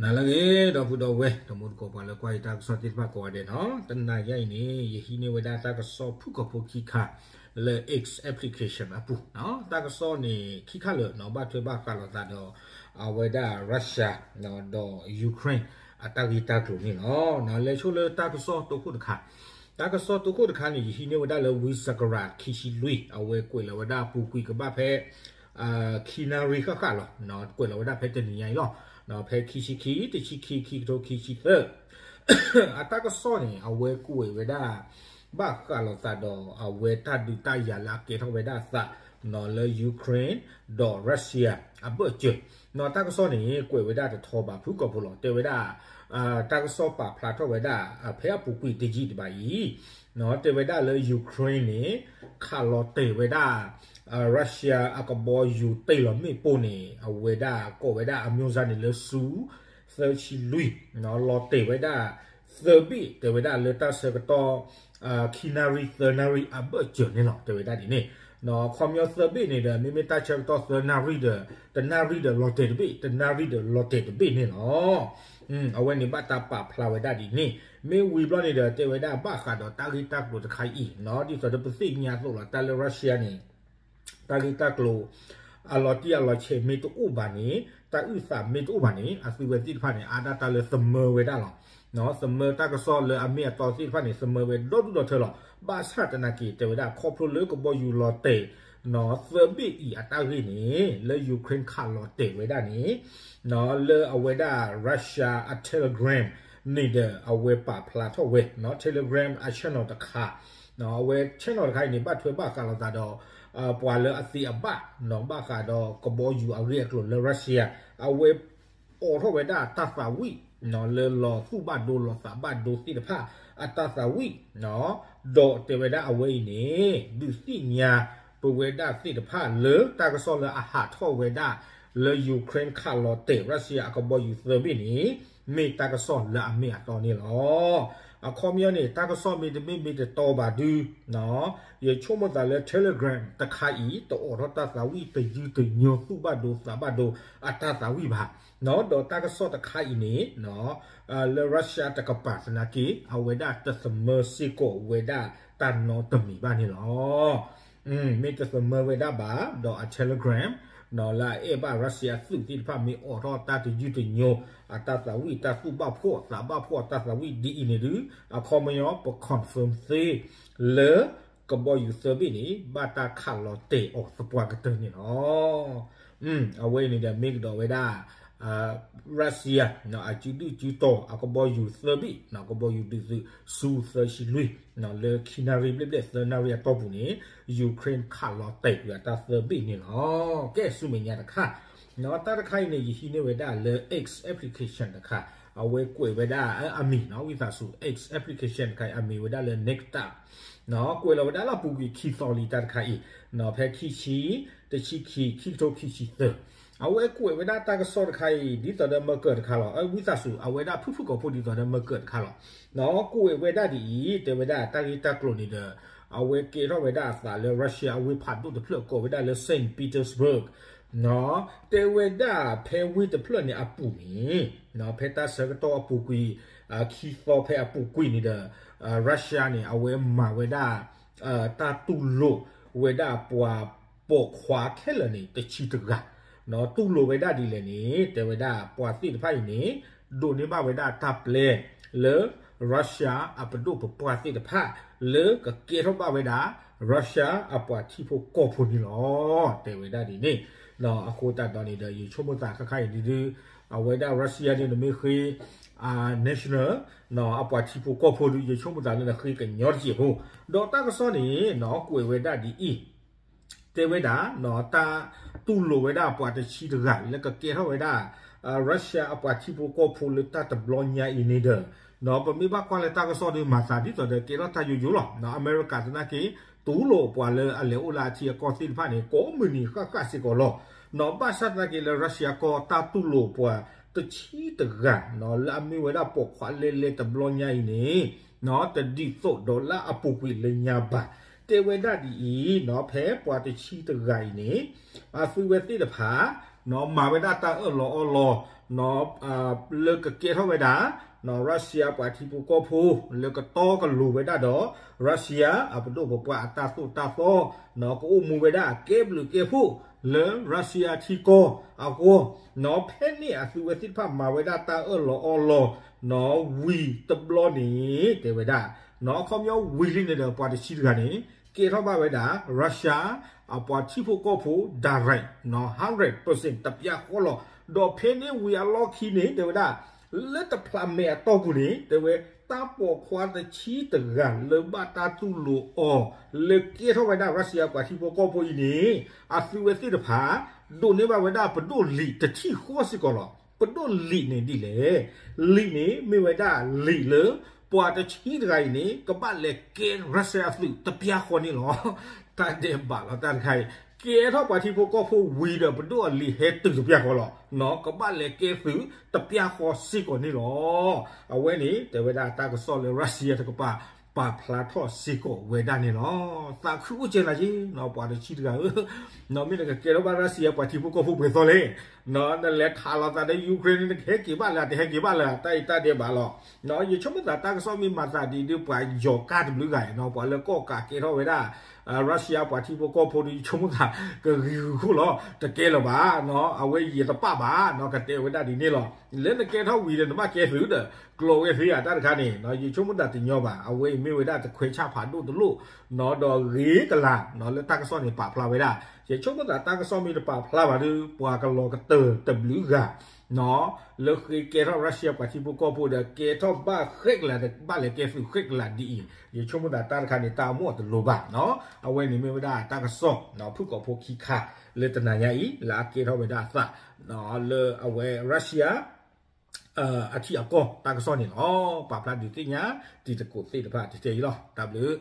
နၤလၢအဂ့ၤ ဒီပုၢ်ဒီဝဲၢ် တံၤသကိးပှၤလၢကွၢ်ယတၢ်ကစီၣ်သ့ၣ်တဖၣ်ကိးဂၤဒဲးနီၤ, တနၤညါအံၤန့ၣ် ယဟံးန့ၢ်ဝဲဒၣ်တၢ်ကစီၣ်ဖုၣ်ကိာ်ဖိခံခါ လၢ X application အပူၤနီၤ. တၢ်ကစီၣ်န့ၣ် ခံခါလၢာ်နီၤ ဘၣ်ထွဲဘၣ်ဃးလိာ်သးဒီး အဝဲဒၣ် Russia ဒီး Ukraine အတၢ်ဂ့ၢ်တၢ်ကျိၤန့ၣ်လီၤ. လဲၤဆိလၢတၢ်ကစီၣ်တိခိၣ်တခါ, တၢ်ကစီၣ်တိခိၣ်တခါန့ၣ် ယဟံးန့ၢ်ဝဲဒၣ်လၢ ဝံစကရၣ် ခံဆံလွံၢ် အဝဲကွဲးလီၤဝဲဒၣ်အပူၤကွံာ်ကဘၣ်ဖဲ ခံနၣ်ရံၣ်ဃၣ်ဃၣ်လီၤ. ကွဲးလီၤဝဲဒၣ်ဖဲတနံၤညါအံၤလီၤ. ဖဲခံဆံခံ, တဆံခံ, ခံကထိခံဆံသၢ အတၢ်ကစီၣ်န့ၣ် အဝဲကွဲးဝဲဒၣ် ဘၣ်ဃးလိာ်သးဒီး အဝဲတၢ်ဒုးတၢ်ယၤလၢအကဲထီၣ်ဝဲဒၣ်အသး လၢ Ukraine ဒီး Russia အဘၢၣ်စၢၤ. တၢ်ကစီၣ်န့ၣ် ကွဲးဝဲဒၣ်တထီဘၣ်ဖုၣ်ကိာ်ဖိလီၤ. တဲဝဲဒၣ် တၢ်ကစီၣ်ပာ်ဖျါထီၣ်ဝဲဒၣ် ဖဲအပူၤကွံာ်တယံာ်တဘၣ်အံၤ တဲဝဲဒၣ်လၢ Ukraine န့ၣ် ခးလီၤတဲာ်ဝဲဒၣ် Russia အကဘီယူၤတ့ၢ်လီၤမ့ၣ်ပိၢ်န့ၣ် အဝဲဒၣ်ကိးဝဲဒၣ်အမျိုးစားန့ၣ်လၢ Su သၢဆံလွံၢ် လီၤတဲာ်ဝဲဒၣ် သၢဘ့ၣ် တဲဝဲဒၣ်လၢတၢ်ဆၢကတီၢ် ခံနၣ်ရံၣ်သၢနၣ်ရံၣ်အဘၢၣ်စၢၤန့ၣ်လီၤ. တဲဝဲဒၣ်ဒ်န့ၣ် ခီပညီသၢဘ့ၣ်န့ၣ်ဒီး မ့မ့ၢ်တၢ်ဆၢကတီၢ်သၢနၣ်ရံၣ်ဒီး တနၣ်ရံၣ်ဒီးလီၤတဲာ်တဘ့ၣ် တနၣ်ရံၣ်ဒီးလီၤတဲာ်တဘ့ၣ်န့ၣ်လီၤ. အဝဲန့ၣ်ဘၣ်တၢ်ပာ်ဖျါဝဲဒၣ်ဒ်န့ၣ် မ့ၢ်ဝံၤဘျီန့ၣ်ဒီး တဲဝဲဒၣ်ဘၣ်ဃးဒီးတၢ်ဂ့ၢ်တၢ်ကျိၤတခါအံၤနီၤ ဒ်သိးဒီးပသ့ၣ်ညါအသိးလီၤ တၢ်လၢ Russia န့ၣ် တၢ်ဂ့ၢ်တၢ်ကျိၤ အလီၤတံၢ်အလီၤဆဲးမ့ၢ်တအိၣ်ဘၣ်န့ၣ် တၢ်အုၣ်သးမ့ၢ်တအိၣ်ဘၣ်န့ၣ် အသုဝဲသ့ၣ်တဖၣ်န့ၣ် အါဒၣ်တၢ်လၢသမၢဝဲဒၣ်လီၤ. သမၢတၢ်ကစီၣ်လၢအမ့ၢ်အတီသ့ၣ်တဖၣ်န့ၣ် သမၢဝဲဒီဒူၣ်ဒီထၢလီၤ. ဘၣ်ဆၣ်သနာ်က့ တဲဝဲဒၣ်ခီဖျိလၢကဘီယူၤလီၤတဲာ် သၢဘ့ၣ်အံၤအတၢ်ဂ့ၢ်န့ၣ် လၢ Ukraine ခးလီၤတဲာ်ဝဲဒၣ်န့ၣ် လၢအဝဲဒၣ် Russia အ Telegram န့ၣ်ဒီး အဝဲပာ်ဖျါထီၣ်ဝဲ Telegram အ channel တခါ အဝဲ channel တခါအံၤန့ၣ် ဘၣ်ထွဲဘၣ်ဃးလိာ်သးဒီး ပှၤလၢအသ့အဘၣ် ဘၣ်ဃးဒီးကဘီယူၤအဂ့ၢ်အကျိၤလၢ Russia အဝဲ အိးထီၣ်ဝဲဒၣ်တၢ်သးဝံၣ် လၢလီၤသူၣ်ဘၣ်ဒိလီၤသးဘၣ်ဒိသ့ၣ်တဖၣ် အတၢ်သးဝံၣ် ဒီးတဲဝဲဒၣ်အဝဲအံၤန့ၣ် ဒုးသ့ၣ်ညါပဝဲဒၣ်သ့ၣ်တဖၣ်လၢတၢ်ကစီၣ်လၢအဟးထီၣ်ဝဲဒၣ် လၢ Ukraine ခးလီၤတဲာ် Russia အကဘီယူၤသၢဘ့ၣ်န့ၣ် မ့ၢ်တၢ်ကစီၣ်လၢအမ့ၢ်အတီန့ၣ်လီၤ. အခီပညီန့ၣ် တၢ်ကစီၣ်မ့တမ့ၢ်မ့ၢ်တတီဘၣ်ဒု ယဆိကမိၣ်သးလၢ Telegram တခါအံၤ တအိးထီၣ်တၢ်သးဝံၣ်တယုၢ်တညိ သူၣ်ဘၣ်ဒိသးဘၣ်ဒိအတၢ်သးဝံၣ်ဘၣ် ဒီးတၢ်ကစီၣ်တခါအံၤန့ၣ် လၢ Russia တကပၤသနာ်က့ အဝဲဒၣ်တသမၢစ့ၢ်ကီးဝဲဒၣ်တၢ်နီတမံၤဘၣ်န့ၣ်လီၤ. မ့ၢ်တသမၢဝဲဒၣ်ဘၣ် ဒီးအ Telegram လၢအအဲၣ်ဘၣ် Russia အသုးသ့ၣ်တဖၣ် မ့ၢ်အိးထီၣ်တၢ်တယုၢ်တညိ အတၢ်သးဝံၣ် တၢ်သူၣ်ဘၣ်ဖှီၣ်သးဘၣ်ဖှီၣ်အတၢ်သးဝံၣ်ဒ်အံၤန့ၣ်ဒု အခီပညီ ပ confirm သ့ လၢကဘီယူၤသၢဘ့ၣ်န့ၣ် ဘၣ်တၢ်ခးလီၤတဲာ်အီၤသပှၢ်ကတၢၢ်န့ၣ်လီၤ. အဝဲအံၤန့ၣ်ဒီးမ့ၢ်ကဒီးဝဲဒၣ် Russia အစုဒုၣ်စုတီၤ အကဘီယူၤသၢဘ့ၣ် ကဘီယူၤဒုးသုး Su သၢဆံလွံၢ် လၢခံနၣ်ရံၣ်ဘျဲၣ်ဘျဲၣ်သၢနၣ်ရံၣ်အတီၢ်ပူၤန့ၣ် Ukraine ခးလီၤတဲာ်ကွံာ်အတၢ်သၢဘ့ၣ်န့ၣ်လီၤ. ကဲဆူမဲာ်ညါတခါ တၢ်တခါအံၤန့ၣ် ယဟံးန့ၢ်ဝဲဒၣ်လၢ X application တခါ အဝဲကွဲးဝဲဒၣ်အမံၤနီၤ ဝံသးစူၤ X application တခါ အမံၤဝဲဒၣ်လၢ Nexta ကွဲးလီၤဝဲဒၣ်လၢအပူၤကွံာ်ခံသီလံတၢ်တခါအံၤ ဖဲခံဆံ တဆံခံ ခံကထိခံဆံသၢ အဝဲကွဲးဝဲဒၣ်တၢ်ကစီၣ်တခါအံၤ ဒ်သိးဒီးမၢကၢၢ်တခါလီၤ. ဝံသးစူၤ အဝဲဒၣ်ဖုၣ်ဖုၣ်ကိာ်ဖိဒ်သိးဒီးမၢကၢၢ်တခါလီၤ. ကွဲးဝဲဒၣ်ဒ်အံၤ တဲဝဲဒၣ်တၢ်ဂ့ၢ်တၢ်ကျိၤန့ၣ်ဒီး အဝဲကဲထီၣ်ဝဲဒၣ်အသးလၢ Russia အဝ့ၢ်ဖးဒိၣ်တဖျၢၣ်ကိးဝဲဒၣ်လၢ Saint Petersburg တဲဝဲဒၣ်ဖဲဝ့ၢ်တဖျၢၣ်န့ၣ်အပူၤန့ၣ် ဖဲတၢ်ဆၢကတီၢ်အပူၤကွံာ် ခံသီဖဲအပူၤကွံာ်န့ၣ်ဒီး Russia န့ၣ် အဝဲမၤဝဲဒၣ် တၢ်တူၢ်လိာ်ဝဲဒၣ်ပှၤပိာ်ခွါခဲလၢာ်န့ၣ် တဆံတဂၤ တူၢ်လိာ်ဝဲဒၣ်ဒ်လဲၣ်န့ၣ် တဲဝဲဒၣ်ပှၤသ့ၣ်တဖၣ်အံၤန့ၣ် ဒိးန့ၢ်ဘၣ်ဝဲဒၣ်တၢ်ပျဲလၢ Russia အပဒိၣ်ပပှၢ်သ့ၣ်တဖၣ် လၢကကဲထီၣ်ဘၣ်ဝဲဒၣ် Russia အပှၤထံဖိကီၢ်ဖိန့ၣ်လီၤ. တဲဝဲဒၣ်ဒ်န့ၣ် အဃိသတးဒီးန့ၣ်ဒီး ယဆိကမိၣ်သးခါခါအံၤဒု အဝဲဒၣ် Russia န့ၣ် နမ့ၢ်ဃ့ national အပှၤထံဖိကီၢ်ဖိဒု ယဆိကမိၣ်သးလၢနဃ့ကညီတစဲးဖိ ဒီးတၢ်ကစီၣ်န့ၣ် ကွဲးဝဲဒၣ်ဒ်အံၤ တဲဝဲဒၣ် တၢ်တူၢ်လိာ်ဝဲဒၣ်ပှၤတဆံတဂၤ လၢကကဲထီၣ်ဝဲဒၣ် Russia အပှၤထံဖိကီၢ်ဖိလၢတၢ်တဘျီညါအံၤန့ၣ်ဒီး ပမ့ၢ်ဘၣ်ကွၢ်လၢတၢ်ကစီၣ်ဒု မၤသးဒ်သိးဒီးကဲထီၣ်တၢ်ယိယိလီၤ. အမဲရကၤသနာ်က့ တူၢ်လိာ်ပှၤလၢအလဲၤအိၣ်လၢအထံအကီၢ်သ့ၣ်တဖၣ်န့ၣ် ကိးမုၢ်နံၤဃၣ်ဃၣ်စ့ၢ်ကီးလီၤ. ဘၣ်ဆၣ်သနာ်က့လၢ Russia ကီၢ် တၢ်တူၢ်လိာ်ပှၤတဆံတဂၤ လၢအမ့ၢ်ဝဲဒၣ်ပိာ်ခွါလဲလဲတဘျီညါအံၤန့ၣ် တဒ်သိးဒီးလၢအပူၤကွံာ်လၢညါဘၣ်. တဲဝဲဒၣ်ဒ်အံၤ ဖဲပှၤတဆံတဂၤအံၤန့ၣ် အသုဝဲသ့ၣ်တဖၣ် မၤဝဲဒၣ်တၢ်အၢၣ်လီၤအီလီၤ လၢကကဲထီၣ်ဝဲဒၣ် Russia ပှၤထံဖိကီၢ်ဖိ လၢကတီကလိၤဝဲဒၣ်ဒီး Russia အပဒိၣ်ပပှၢ်အတၢ်သိၣ်တၢ်သီ ကအိၣ်မူဝဲဒၣ်အကဲဘျုးကဲဖှိၣ်လၢ Russia ထံကီၢ်အဂီၢ်, ဖဲန့ၣ်အသုဝဲသ့ၣ်တဖၣ်မၤဝဲဒၣ်တၢ်အၢၣ်လီၤအီလီၤ ဝံၤတဘျီန့ၣ် တဲဝဲဒၣ် အခီပညီဝံၤလံန့ၣ်ဒီး ပှၤတဆံတဂၤန့ၣ် ကဲထီၣ်ဘၣ်ဝဲဒၣ် Russia အပှၤထံဖိကီၢ်ဖိ direct hundred percent တပျၢ်ဃီလီၤ. ဒီးဖဲန့ၣ်ဝံၤအလီၢ်ခံန့ၣ် တဲဝဲဒၣ် လၢတဖျးမဲာ်အတီၢ်ပူၤန့ၣ် တဲဝဲ တၢ်ပိာ်ခွါတဆံတဂၤလၢဘၣ်တၢ်တူၢ်လိာ်အီၤ လၢကဲထီၣ်ဝဲဒၣ် Russia ပှၤထံဖိကီၢ်ဖိအံၤန့ၣ် အသုဝဲသ့ၣ်တဖၣ် ဒိးန့ၢ်ဘၣ်ဝဲဒၣ်ပဒိၣ်လံာ်တထံၣ်ဃီစ့ၢ်ကီးလီၤ. ပဒိၣ်လံာ်န့ၣ်ဒ်လဲၣ်. လံာ်န့ၣ်မ့ၢ်ဝဲဒၣ်လံာ်လၢ ပှၤတဆံတဂၤအံၤန့ၣ် ကဘၣ်လဲၤကဲ Russia အသုးတပျၢ်ဃီန့ၣ်လီၤ. တၢ်ဒဲးဘးလီၤတၢ်တခါအံၤ ကဲထီၣ်ပှၤထံဖိကီၢ်ဖိဝံၤဒီး ပဒိၣ်အလံာ်ဟဲတုၤတပျၢ်ဃီလီၤ. ကဘၣ်လဲၤကဲသုးတပျၢ်ဃီစ့ၢ်ကီးန့ၣ်လီၤ. အဝဲန့ၣ် တဲဝဲဒၣ်တၢ်ကစီၣ်လၢ Russia တကပၤ ပာ်ဖျါထီၣ်စ့ၢ်ကီးဝဲဒၣ်န့ၣ်လီၤ. သးခုအိၣ်ကဲနၤက့ ပှၤတဆံတဂၤဧၢ, မ့ၢ်နကကဲထီၣ်ဘၣ် Russia ပှၤထံဖိကီၢ်ဖိပှဲၤသီလဲၣ်, နလဲၤခးလီၤသးဒီး Ukraine နကဟဲက့ၤဘၣ်လၢၤ တဟဲက့ၤဘၣ်လၢၤ တၢ်အံၤတၢ်ဒဲးဘးလီၤ. ယဆိကမိၣ်သးတၢ်ကစီၣ်မ့ၢ်မၤသးဒ်ဒီး ပှၤယီၤကၢ်တဘျုးဂၤအံၤ ပှၤလၢကီၣ်ကးကဲထီၣ်ဝဲဒၣ် Russia ပှၤထံဖိကီၢ်ဖိဒီး ယဆိကမိၣ်သး ကဂံၤဂုၤခိၣ်လီၤ. တကဲလၢၤဘၣ်, အဝဲယတပာ်ဘၣ် ကတဲဝဲဒၣ်ဒ်န့ၣ်လီၤ. လၢနကဲထီၣ်ဝံၤဒီး နဘၣ်ကဲသုးဒီး ကျိးဝဲသ့ဧါ တၢ်တခါန့ၣ် ယဆိကမိၣ်သးတညီဘၣ်. အဝဲအံၤမ့ၢ်ဝဲဒၣ်တခွဲးဆၣ်ဖးဒိၣ်တလိၣ် ဒီးဂ့ၤကလာ် လၢတၢ်ကစီၣ်န့ၣ်ပာ်ဖျါဝဲဒၣ်. ယဆိကမိၣ်သးတၢ်ကစီၣ်မ့ၢ်တပာ်ဖျါဘၣ်ဒီး ပှၤကလီၤကတၢၢ်တဘျုးဂၤ လၢဃ့ကဲထီၣ် Russia ပှၤထံဖိကီၢ်ဖိဒီး ကဲထီၣ်ဘၣ်ဃဲကလၤ ဘၣ်လဲၤကဲသုးဃဲကလၤဒ်အံၤ ယဆိကမိၣ်သးတၢ်တခါန့ၣ် တၢ်အမိၢ်အတလိၤဘၣ်. အဝဲန့ၣ်မ့ၢ်ဝဲဒၣ်တၢ်ကစီၣ် ဖုၣ်ကိာ်ဖိခံခါ လၢတနၤညါအံၤ လၢအကဲထီၣ်ဝဲဒၣ်အသး လၢအဝဲ Russia အထံအကီၢ်တၢ်ကစီၣ်န့ၣ်လီၤ. ပာ်ဖျါဒုးသ့ၣ်ညါ တံၤသကိးသ့ၣ်တဖၣ်တတဲအံၤလီၤ. တၢ်ဘျုး